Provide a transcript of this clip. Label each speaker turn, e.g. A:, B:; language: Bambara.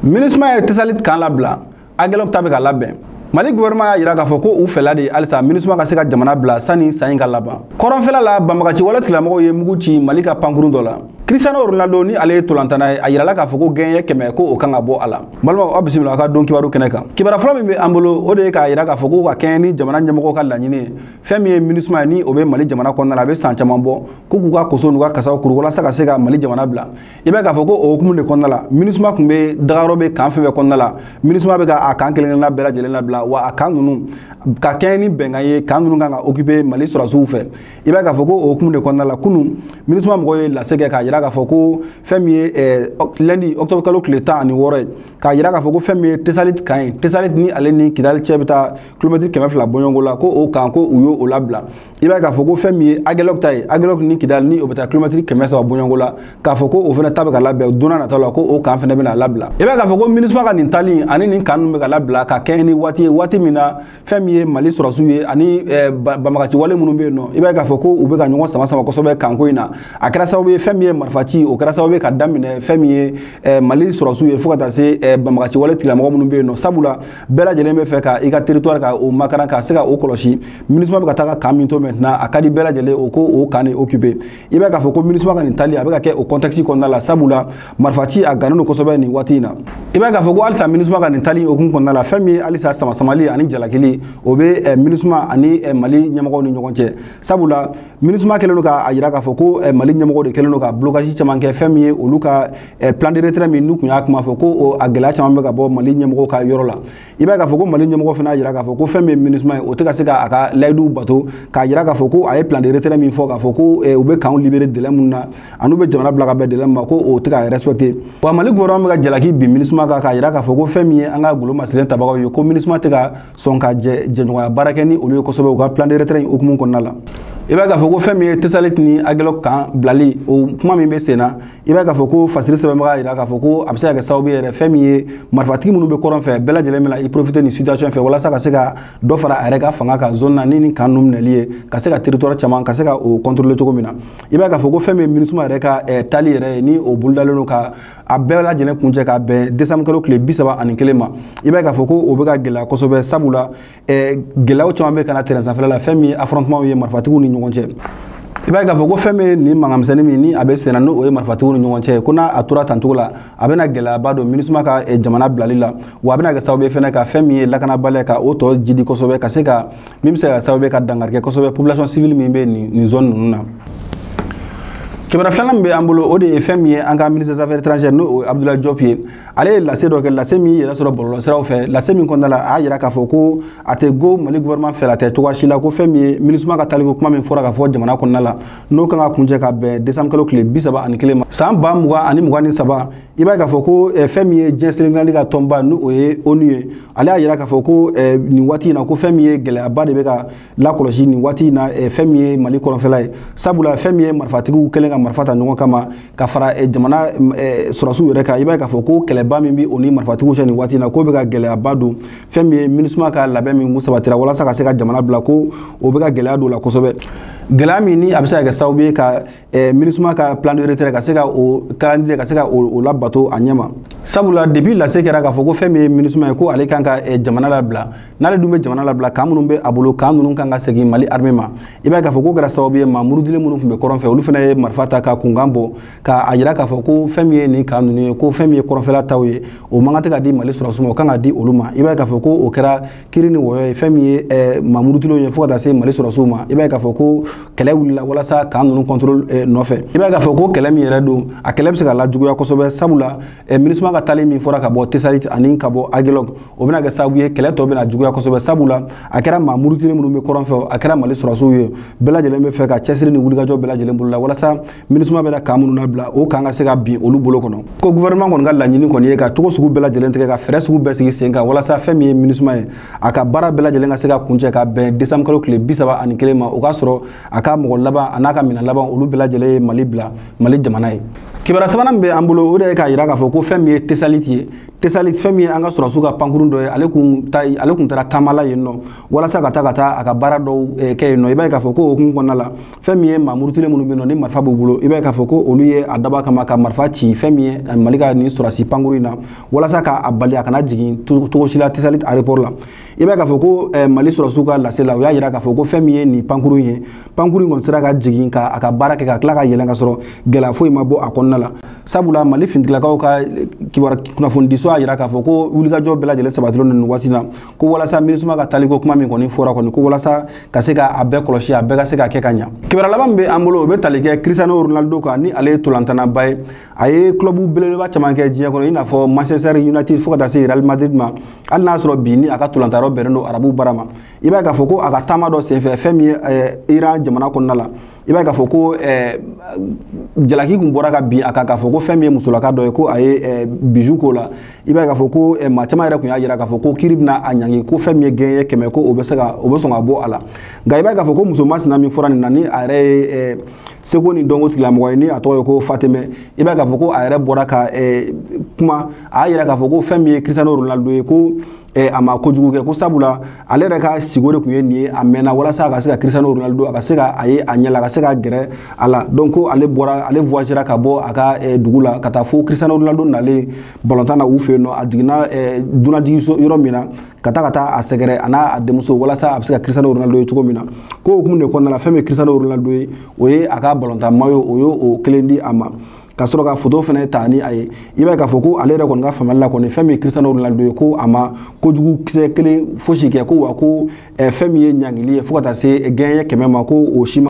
A: MINUSMA ye Tessalit kan labila, Aguelhok ta bɛ ka labɛn. Mali gouvernement y'a jira k'a fɔ ko u fɛla de halisa MINUSMA ka se ka jamana bila sani san in ka laban. Kɔrɔnfɛla la, banbagaci wale tigilamɔgɔw ye mugu ci Mali ka pankurun dɔ la. Cristiano Ronaldo ni ale ye tolantana ye, a yirala k'a fɔ ko gɛɲɛ 100 ko o kan ka bɔ a la. Balimaw, aw bisimila aw ka don kibaru kɛnɛ kan. Kibaruya fɔlɔ min bɛ an bolo, o de ye k'a jira k'a fɔ ko ka kɛɲɛ ni jamana ɲɛmɔgɔw ka laɲini ye, fɛn min ye MINUSMA ye, ni o bɛ Mali jamana kɔnɔna la, a bɛ san caman bɔ k'u k'u ka koso n'u ka kasaw kuru walasa ka se ka Mali jamana bila. I b'a ye k'a fɔ ko o hukumu de kɔnɔna la, MINUSMA tun bɛ dagayɔrɔ bɛ kan fɛn fɛn kɔnɔna la, MINUSMA bɛ ka a kan kelen kelenna bɛɛ lajɛlen labila, wa a kan ninnu ka kɛɲɛ ni bɛnkan ye, kan ninnu kan ka occuper Mali sɔrɔdasiw fɛ. I b'a ye k'a fɔ ko o hukumu de kɔnɔna la, kunun MINUSMA mɔgɔw ye lase kɛ k'a jira k'a fɔ ko fɛn min ye lundi octobre kalo tile 16 ye, k'a jira k'a fɔ ko fɛn min ye Tessalit kan ye, Tessalit ni ale ni Kidali cɛ bɛ taa kilomɛtiri 200 bɔɲɔgɔnko la, ko o kan ko u y'o labila. I b'a ye k'a fɔ ko fɛn min ye Aguelhok ta ye, Aguelhok ni Kidali ni o bɛ taa kilomɛtiri 300 bɔɲɔgɔnko la, k'a fɔ ko o fana ta bɛ ka labɛn don n'a nataw la, ko o kan fana bɛna labila. I b'a ye k'a fɔ ko MINUSMA ka nin taali ani nin kan ninnu bɛ ka labila ka kɛɲɛ ni waati ye, waati min na fɛn min ye Mali sɔrɔdasiw ye ani banbagaci wale minnu bɛ yen nɔ, i b'a ye k'a fɔ ko u bɛ ka ɲɔgɔn sama sama kosɛbɛ kanko in na. A kɛra sababu ye fɛn min ye marifaci, o kɛra sababu ye ka daminɛ fɛn min ye Mali sɔrɔdasiw ye fo ka taa se banbagaci wale tigilamɔgɔ minnu bɛ yen nɔ, sabula bɛɛ lajɛlen bɛ fɛ ka i ka territoire ka o makaran ka se ka o kɔlɔsi. MINUSMA bɛ ka taa ka kan min to maintenant, a ka di bɛɛ lajɛlen o ko o kan de occuper. I b'a ye k'a fɔ ko MINUSMA ka nin taali a bɛ ka kɛ o contexte kɔnɔna la, sabula marifaci a gannen don kosɛbɛ nin waati in na. I b'a ye k'a fɔ ko halisa MINUSMA ka nin taali hukumu kɔnɔna la, fɛn min ye halisa sama-samali ani jalakili, o bɛ MINUSMA ani Mali ɲɛmɔgɔw ni ɲɔgɔn cɛ, sabula MINUSMA kɛlen don k'a jira k'a fɔ ko Mali ɲɛmɔgɔw de kɛlen don ka blocage caman kɛ fɛn min ye olu ka plan de retrait min n'u tun y'a kuma fɔ, ko a gɛlɛya caman bɛ ka bɔ Mali ɲɛmɔgɔw ka yɔrɔ la. I b'a ye k'a fɔ ko Mali ɲɛmɔgɔ fana y'a jira k'a fɔ ko fɛn min ye MINUSMA ye, o tɛ ka se k'a ka layiduw bato, k'a jira k'a fɔ ko a ye plan de retrait min fɔ, k'a fɔ ko u bɛ kanw libérer délai min na ani u bɛ jamana bila ka bɛn délai min ma, ko o tɛ ka respecter. Wa Mali gouvernement bɛ ka jalaki bin MINUSMA kan, k'a jira k'a fɔ ko fɛn min ye an ka golo masirilen tabagaw ye, ko MINUSMA tɛ ka sɔn ka jɛɲɔgɔnya baara kɛ ni olu ye kosɛbɛ u ka plan de retrait in hukumu kɔnɔna la. I b'a ye k'a fɔ ko fɛn min ye Tessalit ni Aguelhok kan bilali, o kuma min bɛ sen na, i b'a ye k'a fɔ ko fasiri sɛbɛnbaga y'a jira k'a fɔ ko a bɛ se ka kɛ sababu ye yɛrɛ, fɛn min ye marifatigi minnu bɛ kɔrɔn fɛ, bɛɛ lajɛlen bɛna i profiter nin situation fɛ walasa ka se ka dɔ fara a yɛrɛ ka fanga kan zone na ni kan ninnu minɛli ye, ka se ka territoire caman ka se ka o contrôler cogo min na. I b'a ye k'a fɔ ko fɛn min ye MINUSMA yɛrɛ ka taali yɛrɛ ye, ni o bolodalen don ka a bɛɛ lajɛlen kuncɛ ka bɛn décembre kalo tile 31 ma, i b'a ye k'a fɔ ko o bɛ ka gɛlɛya kosɛbɛ, sabula gɛlɛyaw caman bɛ ka na terrain sanfɛla la, fɛn min ye affrontement ye marifatigiw ni ɲɔgɔn cɛ. I b'a ye k'a fɔ ko fɛn min nin mankanmisɛnnin min ni a bɛ senna, n'o ye marifatigiw ni ɲɔgɔn cɛ, ko n'a a tora tan cogo la, a bɛna gɛlɛyaba don MINUSMA ka jamana bilali la, wa a bɛna kɛ sababu ye fɛnɛ ka fɛn min ye lakanabaliya ka o tɔ jidi kosɛbɛ, ka se ka min bɛ se ka sababu ye ka dankari kɛ kosɛbɛ population civile min bɛ nin zone ninnu na. Kibaruya filanan min bɛ an bolo, o de ye fɛn min ye an ka ministre des affaires étrangères, n'o ye Abdoulaye Diop ye. Ale ye lase dɔ kɛ, lase min yɛrɛ sɔrɔ bɔlɔlɔsiraw fɛ, lase min kɔnɔna la a y'a jira k'a fɔ ko a tɛ go Mali gouvernement fɛ la tɛ cogoya si la, ko fɛn min ye MINUSMA ka taliko kuma min fɔra ka fɔ jamana kɔnɔna la, n'o kan ka kuncɛ ka bɛn décembre kalo tile 31 ma san 2023. I b'a ye k'a fɔ ko fɛn min ye diɲɛ seleke ka tɔnba, n'o ye ONU ye, ale y'a jira k'a fɔ ko nin waati in na, ko fɛn min ye gɛlɛyaba de bɛ ka lakɔlɔsi nin waati in na fɛn min ye Mali kɔrɔnfɛla ye, sabula fɛn min ye marifatigiw kɛlen ka marifa ta ɲɔgɔn kama ka fara jamana sɔrɔdasiw yɛrɛ kan. I b'a ye k'a fɔ ko kɛlɛba min bɛ o ni marifatigiw cɛ nin waati in na, k'o bɛ ka gɛlɛyaba don fɛn min ye MINUSMA ka labɛn min kun sabatira walasa ka se ka jamana bila, ko o bɛ ka gɛlɛya don o la kosɛbɛ. Gɛlɛya min ni a bɛ se ka kɛ sababu ye ka MINUSMA ka plan de retrait ka se ka o calendrier ka se ka o labato a ɲɛ ma, sabula depuis lase kɛra k'a fɔ ko fɛn min ye MINUSMA ye, ko ale kan ka jamana labila, n'ale dun bɛ jamana labila, kan minnu bɛ a bolo, kan ninnu kan ka segin Mali armée ma. I b'a ye k'a fɔ k'o kɛra sababu ye maa murudilen minnu tun bɛ kɔrɔn fɛ, olu fana ye marifa ta ka kunkan bɔ k'a jira k'a fɔ ko fɛn min ye nin kan ninnu ye, ko fɛn min ye kɔrɔnfɛla taw ye, o man kan tɛ ka di Mali sɔrɔdasiw ma, o kan ka di olu ma. I b'a ye k'a fɔ ko o kɛra kiiri ni wɔyɔ ye fɛn min ye maa murutilenw ye fo ka taa se Mali sɔrɔdasiw ma. I b'a ye k'a fɔ ko kɛlɛ wulila walasa kan ninnu contrôle nɔfɛ. I b'a ye k'a fɔ ko kɛlɛ min yɛrɛ don, a kɛlɛ bɛ se ka lajuguya kosɛbɛ, sabula MINUSMA ka taali min fɔra ka bɔ Tessalit ani ka bɔ Aguelhok, o bɛna kɛ sababu ye kɛlɛ tɔ bɛna juguya kosɛbɛ, sabula a kɛra maa murutilen minnu bɛ kɔrɔn fɛ, a kɛra Mali sɔrɔdasiw ye, bɛɛ lajɛlen bɛ fɛ ka cɛsiri ni wulikajɔ bɛɛ lajɛlen bolo la walasa MINUSMA bɛna kan minnu labila, o kan ka se ka bin olu bolo kɔnɔ. Ko gouvernement kɔni ka laɲini kɔni ye ka cogo sugu bɛɛ lajɛlen tigɛ, ka fɛɛrɛ sugu bɛɛ sigi sen kan walasa fɛn min ye MINUSMA ye, a ka baara bɛɛ lajɛlen ka se ka kuncɛ ka bɛn décembre kalo tile 31 ma, o k'a sɔrɔ a ka mɔgɔ laban a n'a ka minɛn laban olu bɛɛ lajɛlen ye Mali bila, Mali jamana ye. Kibaruya sabanan min bɛ an bolo, o de ye k'a jira k'a fɔ ko fɛn min ye Tessalit ye, Tessalit fɛn min ye an ka sɔrɔsiw ka pankurun dɔ ye, ale kun taara taama la yen nɔ walasa ka taa a ka baara dɔw kɛ yen nɔ. I b'a ye k'a fɔ ko o hukumu kɔnɔna la, fɛn min ye maa murutilen minnu bɛ yen nɔ ni marifa b'u bolo, i b'a ye k'a fɔ ko olu ye a dabɔ a kama ka marifa ci fɛn min ye Mali ka nin sɔrɔsi pankurun in na walasa k'a bali a kana jigin cogo si la Tessalit aéroport la. I b'a ye k'a fɔ ko Mali sɔrɔsiw ka lase la, u y'a jira k'a fɔ ko fɛn min ye nin pankurun ye, pankurun in kɔni sera ka jigin ka a ka baara kɛ ka tila ka yɛlɛn ka sɔrɔ gɛlɛya foyi ma bɔ a kɔnɔna la. Sabula Mali finitigilakaw ka kibaru kunnafonidiso y'a jira k'a fɔ ko wulikajɔ bɛɛ lajɛlen sabatilen don nin waati na, ko walasa MINUSMA ka taliko kuma min kɔni fɔra kɔni, ko walasa ka se ka a bɛɛ kɔlɔsi, a bɛɛ ka se ka kɛ ka ɲa. Kibaruya laban min bɛ an bolo, o bɛ tali kɛ Cristiano Ronaldo kan, ni ale ye tolantannaba ye. A ye club belebeleba caman kɛ diɲɛ kɔnɔ, i n'a fɔ Manchester United fo ka taa se Real Madrid ma. Hali n'a sɔrɔ bi ni a ka tolantanyɔrɔ bɛnnen don arabu bara ma, i b'a ye k'a fɔ ko a ka taama dɔ senfɛ fɛn min ye Iran jamana kɔnɔna la, i b'a ye k'a fɔ ko jalaki kun bɔra ka bin a kan k'a fɔ ko fɛn min ye musolaka dɔ ye, ko a ye bijou k'o la. I b'a ye k'a fɔ ko maa caman yɛrɛ kun y'a jira k'a fɔ ko kiiri bɛna a ɲangi, ko fɛn min ye gɛɲɛ 100, ko o bɛ sɔn ka bɔ a la. Nka i b'a ye k'a fɔ ko muso masina min fɔra nin na, ni a yɛrɛ ye seko ni dɔnko tigilamɔgɔ ye, ni a tɔgɔ ye ko Fatɛmɛ, i b'a ye k'a fɔ ko a yɛrɛ bɔra ka kuma, a y'a jira k'a fɔ ko fɛn min ye Cristiano Ronaldo ye, ko a ma kojugu kɛ, ko sabula ale yɛrɛ ka sigo de kun ye nin ye a mɛnna walasa a ka se ka Cristiano Ronaldo a ka se ka a ye a ɲɛ la, a ka se ka gɛrɛ a la. Donc ko ale bɔra, ale voyagera ka bɔ a ka dugu la ka taa fo Cristiano Ronaldo nalen balontan na u fɛ yen nɔ, a jiginna dunanjiginso yɔrɔ min na ka taa a sɛgɛrɛ a n'a denmuso walasa a bɛ se ka Cristiano Ronaldo ye cogo min na. Ko hukumu de kɔnɔna la, fɛn min ye Cristiano Ronaldo ye, o ye a ka balontan maillot, o y'o kelen di a ma ka sɔrɔ ka photo fɛnɛ ta ni a ye. I b'a ye k'a fɔ ko ale yɛrɛ kɔni ka faamuyali la kɔni, fɛn min ye Cristiano Ronaldo ye, ko a ma kojugu kisɛ kelen fosi kɛ, ko wa ko fɛn min ye ɲangili ye fo ka taa se gɛɲɛ 100 ma, ko o si ma.